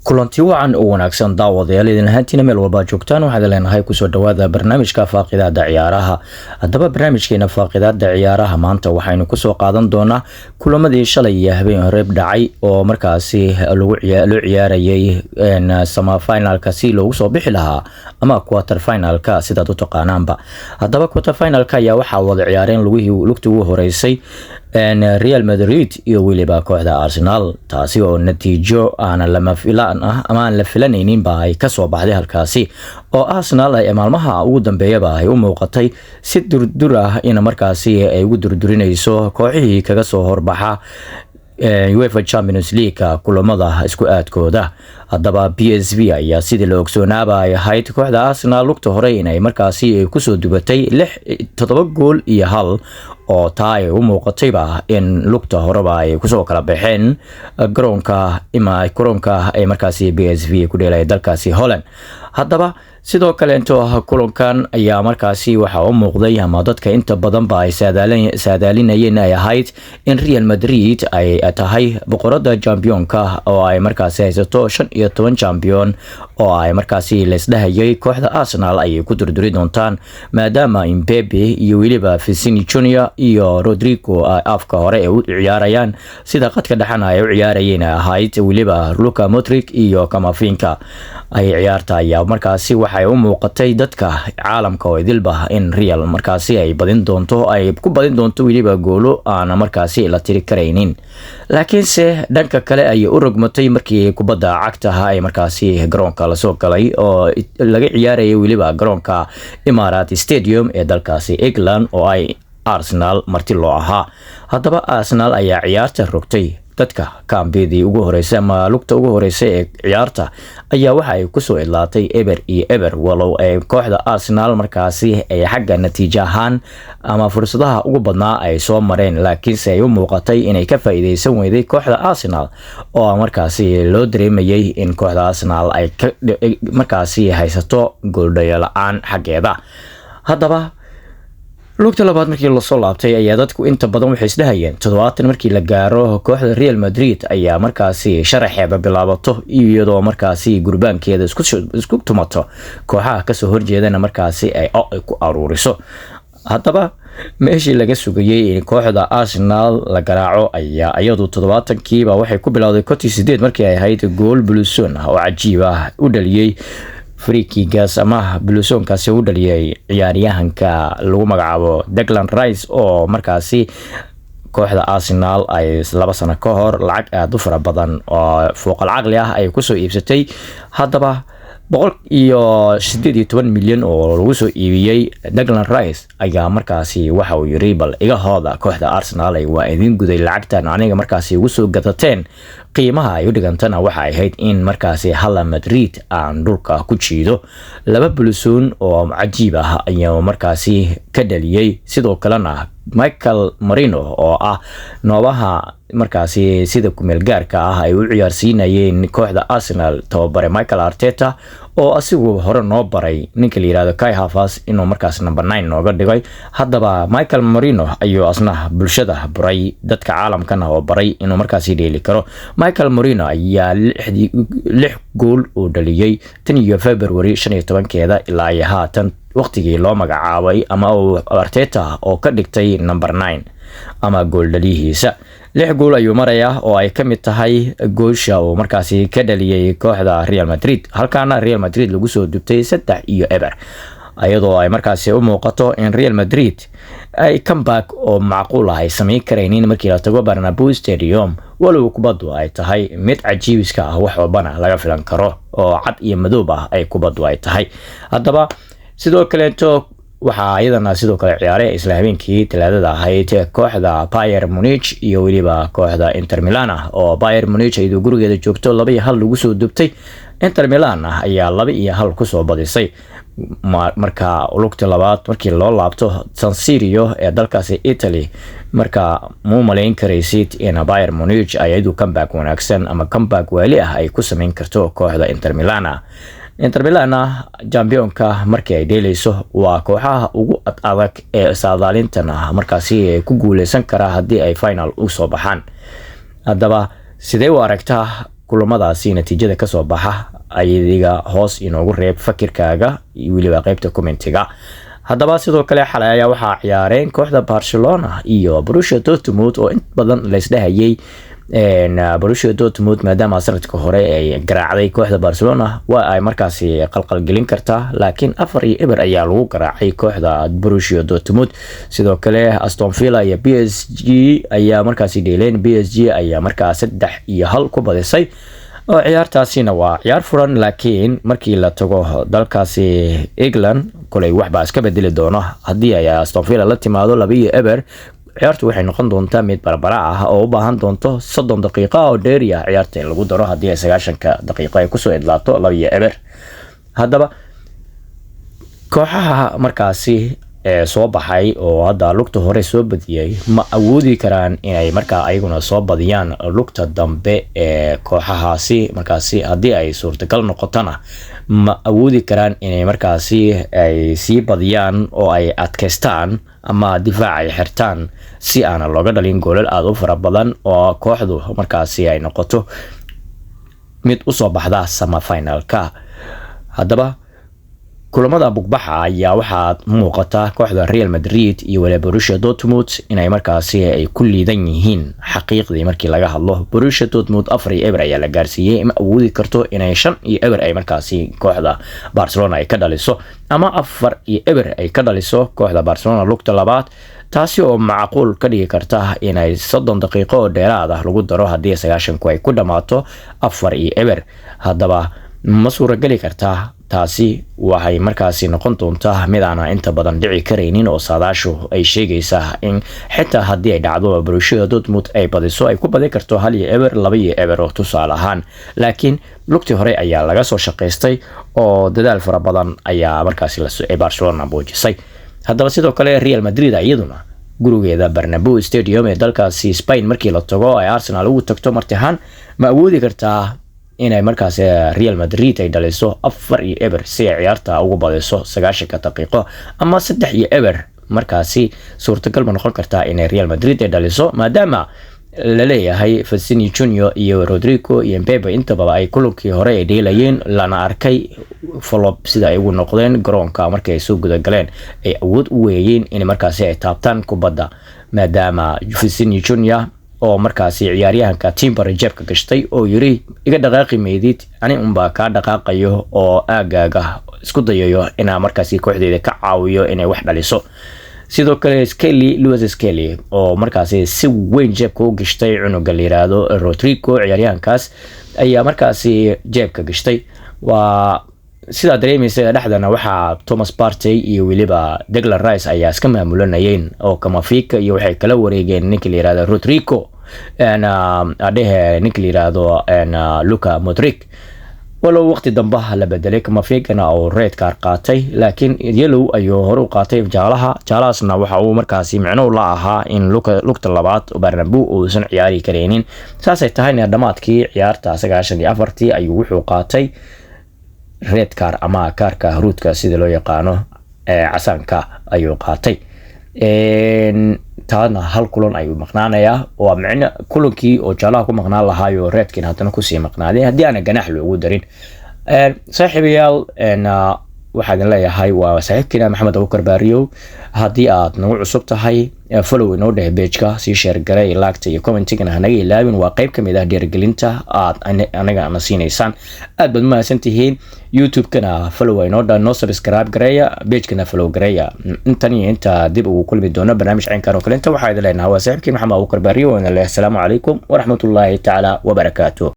Kulanti wacan oo wanaagsan, daawadayaal, idin ahaantiina meel walbaa joogtaan, waxaad leenahay kusoo dhawaada barnaamijka faaqidaada ciyaaraha. Haddaba, barnaamijkeena faaqidaada ciyaaraha maanta waxaynu kusoo qaadan doonaa kulamadii shalay iyo habeen hore dhacay oo markaasi loo ciyaarayay semifinalka si loogu soo bixi lahaa ama quarter finalka, sidaad u taqaanaanba. Haddaba, quarter finalka ayaa waxaa wada ciyaareen lugihii lugtii ugu horeysay Real Madrid iyo weliba kooxda Arsenal, taasi oo natiijo aan lama filaan ah ama aan la filanayninba ay kasoo baxday halkaasi, oo Arsenal ay maalmaha ugu dambeeyaba ay u muuqatay si durdur ah in markaasi ay ugu durdurinayso kooxihii kaga soo horbaxa UEFA Champions League kulamada isku aadkooda. Haddaba, PSV ayaa sidii la ogsoonaaba ay ahayd kooxda Arsenal lugta hore inay markaasi kusoo dubatay 6 7 gool iyo 1, oo taa ay u muuqatayba in lugta horeba ay kusoo kala baxeen garoonka ay markaasi PSV ku dheelaya dalkaasi Holland. Haddaba, sidoo kaleento kulankan ayaa markaasi waxaa u muuqday ama dadka inta badanba ay saadaalinayeen ay ahayd in Real Madrid ay tahay boqorada championka oo ay markaasi haysato 15 champion, oo ay markaasi laisdhahayay kooxda Arsenal ayay ku durduri doontaan, maadaama Mbappe iyo weliba Vinicius Junior iyo Rodrigo ay afka hore ay u ciyaarayaan, sida qadka dhexana ay u ciyaarayeen ahayd weliba Luka Modric iyo Camavinga ay ciyaarta. Ayaa markaasi waxay u muuqatay dadka caalamka oo idilba in Real markaasi ay badin doonto, ay ku badin doonto weliba goolo aan markaasi la tiri karaynin. Laakiinse dhanka kale ayay u rogmatay markii kubadda cagtaha ay markaasi garoonka lasoo galay oo laga ciyaarayay weliba garoonka Emirates Stadium ee dalkaasi England, oo ay Arsenal marti loo ahaa. Haddaba, Arsenal ayaa ciyaarta rogtay dadka. Kaambidii ugu horeysay ama lugta ugu horeysay ee ciyaarta ayaa waxa ay kusoo idlaatay 0-0, walow ay kooxda Arsenal markaasi ay xagga natiijo ahaan ama fursadaha ugu badnaa ay soo mareen, laakiinse ay u muuqatay inay ka faa'iideysan weyday kooxda Arsenal, oo markaasi loo dareemayay in kooxda Arsenal ay markaasi haysato gooldhayo la-aan xaggeeda. Haddaba, lugta labaad markii lasoo laabtay ayaa dadku inta badan waxay isdhahayeen 70 markii la gaaro kooxda Real Madrid ayaa markaasi sharaxeeda bilaabato, iyadoo markaasi gurbaankeeda isku tumato, kooxaha kasoo horjeedana markaasi ay ku aruuriso. Haddaba, meeshii laga sugayay in kooxda Arsenal la garaaco ayaa iyadu 70-kiiba waxay ku bilowday 58 markii ay ahayd gool buluson ah oo cajiib ah u dhaliyey free kick-gaas ama bulusoonkaasi u dhaliyay ciyaaryahanka lagu magacaabo Declan Rice, oo markaasi kooxda Arsenal ay 2 sano ka hor lacag aada u fara badan oo fooqal caqli ah ay kusoo iibsatay. Haddaba, 118 milyan oo lagu soo iibiyey Declan Rice ayaa markaasi waxa uu yiri: "Bal iga hooda kooxda Arsenal, waa idin guday lacagtan aniga markaasi ugu soo gadateen." Qiimaha ay u dhigantana waxa ay ahayd in markaasi Hala Madrid aan dhulka ku jiido. Laba bulusoon oo cajiib ah ayaa markaasi ka dhaliyey. Sidoo kalena Michael Marino, oo ah noobaha markaasi sida kumeel gaarka ah ay u ciyaarsiinayeen kooxda Arsenal tababare Michael Arteta, oo asigu hore noo baray ninka la yihahdo Kai Havertz inuu markaas number 9 nooga dhigay. Haddaba, Michael Marino ayuu asna bulshada baray, dadka caalamkana oo baray inuu markaasi dheeli karo. Michael Marino ayaa lix gool uu dhaliyey tan iyo February 15-keeda ilaa iyo haatan, waqtigii loo magacaabay ama uu Arteta oo ka dhigtay number 9 ama gooldhaliyihiisa. Lix gool ayuu marayaa, oo ay ka mid tahay goosha uu markaasi ka dhaliyey kooxda Real Madrid, halkaana Real Madrid lagu soo dubtay 3-0, iyadoo ay markaasi u muuqato in Real Madrid ay comeback oo macquul ah ay samayn karaynin markii la tago Bernabeu Stadium, walow kubaddu ay tahay mid cajiibiska ah, wax walbana laga filan karo oo cad iyo madoob ah ay kubaddu ay tahay. Haddaba, sidoo kaleeto waxaa iyadana sidoo kale ciyaaray isla habeenkii Talaadada ahayd kooxda Bayern Munich iyo weliba kooxda Inter Milan ah, oo Bayern Munich iyadoo gurigeeda joogto 2-1 lagu soo dubtay. Inter Milan ah ayaa 2-1 kusoo badisay. Marka lugta labaad markii loo laabto San Siro ee dalkaasi Italy, marka muu malayn karaysid in Bayern Munich ay iyadu comeback wanaagsan ama comeback waali ah ay ku sameyn karto kooxda Inter Milan. Inter Milan championka markii ay dheeleyso waa kooxaha ugu ad adag ee saadaalintan markaasi ku guuleysan karaa haddii ay final usoo baxaan. Haddaba, sidee u aragtaa Kulamadaasi natiijada kasoo baxa adiga hoos inoogu reeb fakirkaaga iyo weliba qeybta commentiga. Haddaba sidoo kale xalay ayaa waxaa ciyaareen kooxda Barcelona iyo Borussia Dortmund, oo in badan laysdhahayay Borussia Dortmund maadaama sanadka hore ay garaacday kooxda Barcelona waa ay markaasi qalqalgelin kartaa, laakiin 4-0 ayaa lagu garaacay kooxda Borussia Dortmund. Sidoo kale Aston Villa iyo PSG ayaa markaasi dheeleen. PSG ayaa markaa 3-1 ku badisay, oo ciyaartaasina waa ciyaar furan, laakiin markii la tago dalkaasi England koley waxbaa iska bedeli doono. Haddii ay Aston Villa la timaado 2-0, ciyaartu waxay noqon doontaa mid barbara ah oo u baahan doonto 30 daqiiqo oo dheeri ah ciyaarta in lagu daro, haddii ay 90-ka daqiiqo ay kusoo idlaato 2-0. Haddaba kooxaha markaasi ee soo baxay oo hadda lugta hore soo badiyay ma awoodi karaan inay markaa ayaguna soo badiyaan lugta dambe ee kooxahaasi? Markaasi haddii ay suurtagal noqotona, ma awoodi karaan inay markaasi ay sii badiyaan oo ay adkaystaan ama difaac ay xirtaan si aanan looga dhalin goolal aada u fara badan, oo kooxdu markaasi ay noqoto mid usoo baxda semifinalka? Haddaba kulamada bugbaxa ayaa waxaa muuqata kooxda Real Madrid iyo waliba Borussia Dortmund inay markaasi ay ku liidan yihiin. Xaqiiqdii markii laga hadlo, Borussia Dortmund 4-0 ayaa la gaarsiiyey. Ma awoodi karto inay 5-0 ay markaasi kooxda Barcelona ay ka dhaliso, ama 4-0 ay ka dhaliso kooxda Barcelona lugta labaad, taasi oo macquul ka dhigi karta inay 30 daqiiqo oo dheeraad ah lagu daro haddii 90-ku ay ku dhammaato 4-0. Haddaba ma suurageli kartaa taasi? Waxay markaasi noqon doontaa mid aana inta badan dhici karaynin, oo saadaashu ay sheegaysaa in xitaa haddii ay dhacdo Borussia Dortmund ay badiso, ay ku badin karto 1-0, 2-0 oo tusaale ahaan. Laakiin lugtii hore ayaa laga soo shaqaystay oo dadaal fara badan ayaa markaasi Barcelona muujisay. Haddaba sidoo kale Real Madrid iyaduna gurigeeda Bernabeu Stadium ee dalkaasi Spain markii la tago ay Arsenal ugu tagto martihaan, ma awoodi kartaa inay markaas Real Madrid ay dhaliso 4-0 si ay ciyaarta ugu badiso 90-ka daqiiqo, ama 3-0 markaasi suurtagal ma noqon kartaa inay Real Madrid ay dhaliso, maadaama laleeyahay Vinicius Junior iyo Rodrigo iyo Mbappe intababa ay kulankii hore ay dheelayeen, lana arkay flop sida ay ugu noqdeen garoonka markii ay soo gudagaleen, ay awood u weeyeen in markaasi ay taabtaan kubadda, maadaama Vinicius Junior oo markaasi ciyaaryahanka Timber jeebka gashtay oo yiri iga dhaqaaqi meydid, ani unbaa kaa dhaqaaqayo oo aagaaga isku dayayo inaa markaasi kooxdeeda ka caawiyo inay wax dhaliso. Sidoo kale Skelly, Lewis Skelly, oo markaasi si weyn jeebka u gashtay cunuga la yiraahdo Rodrigo, ciyaaryahankaas ayaa markaasi jeebka gashtay. Waa sidaa dareemaysa, dhexdana waxaa Thomas Partey iyo weliba Declan Rice ayaa iska maamulanayeen, oo Camavinga iyo waxay kala wareegeen ninka la yirahdo Rodrigo, adhehe ninka la yiraahdo Luka Modric, walow waqti dambe la bedelay, Camavingana uu red card qaatay, laakiin yellow ayuu hore u qaatay, jaalaha. Jaalahaasna waxa uu markaasi micno la ahaa in lugta labaad Bernabeu uusan ciyaari kareynin. Saasay tahayna dhammaadkii ciyaarta 94-tii ayuu wuxuu qaatay red card ama kaarka huruudka sida loo yaqaano, casaanka ayuu qaatay. Taana hal kulan ayuu maqnaanayaa. Waa micno kulankii oo jaalaha ku maqnaan lahaayo redkin haddana kusii maqnaadeen haddii aana ganaax loogu darin. Saaxiibayaal, waxaa idin leeyahay waa saaxiibkiina Maxamed Abukar Baariyow. Haddii aad nagu cusub tahay, follow inoo dheh pageka, sii share garay, liketa iyo commentigana hanaga ilaabin. Waa qayb ka mid ah dhiirigelinta aad anaga na siinaysaan. Aad baad mahadsan tihiin. YouTube-kana follow inoo dha, noo subscribe gareeya, pagekana follow gareeya. Intan iyo inta dib ugu kulmi doono barnaamij caynkan oo kale inta waxaa idin leenahay waa saaxiibkiin Maxamed Abukar Baariyow, waana leh asalaamu calaykum waraxmatullaahi tacaala wabarakaatu.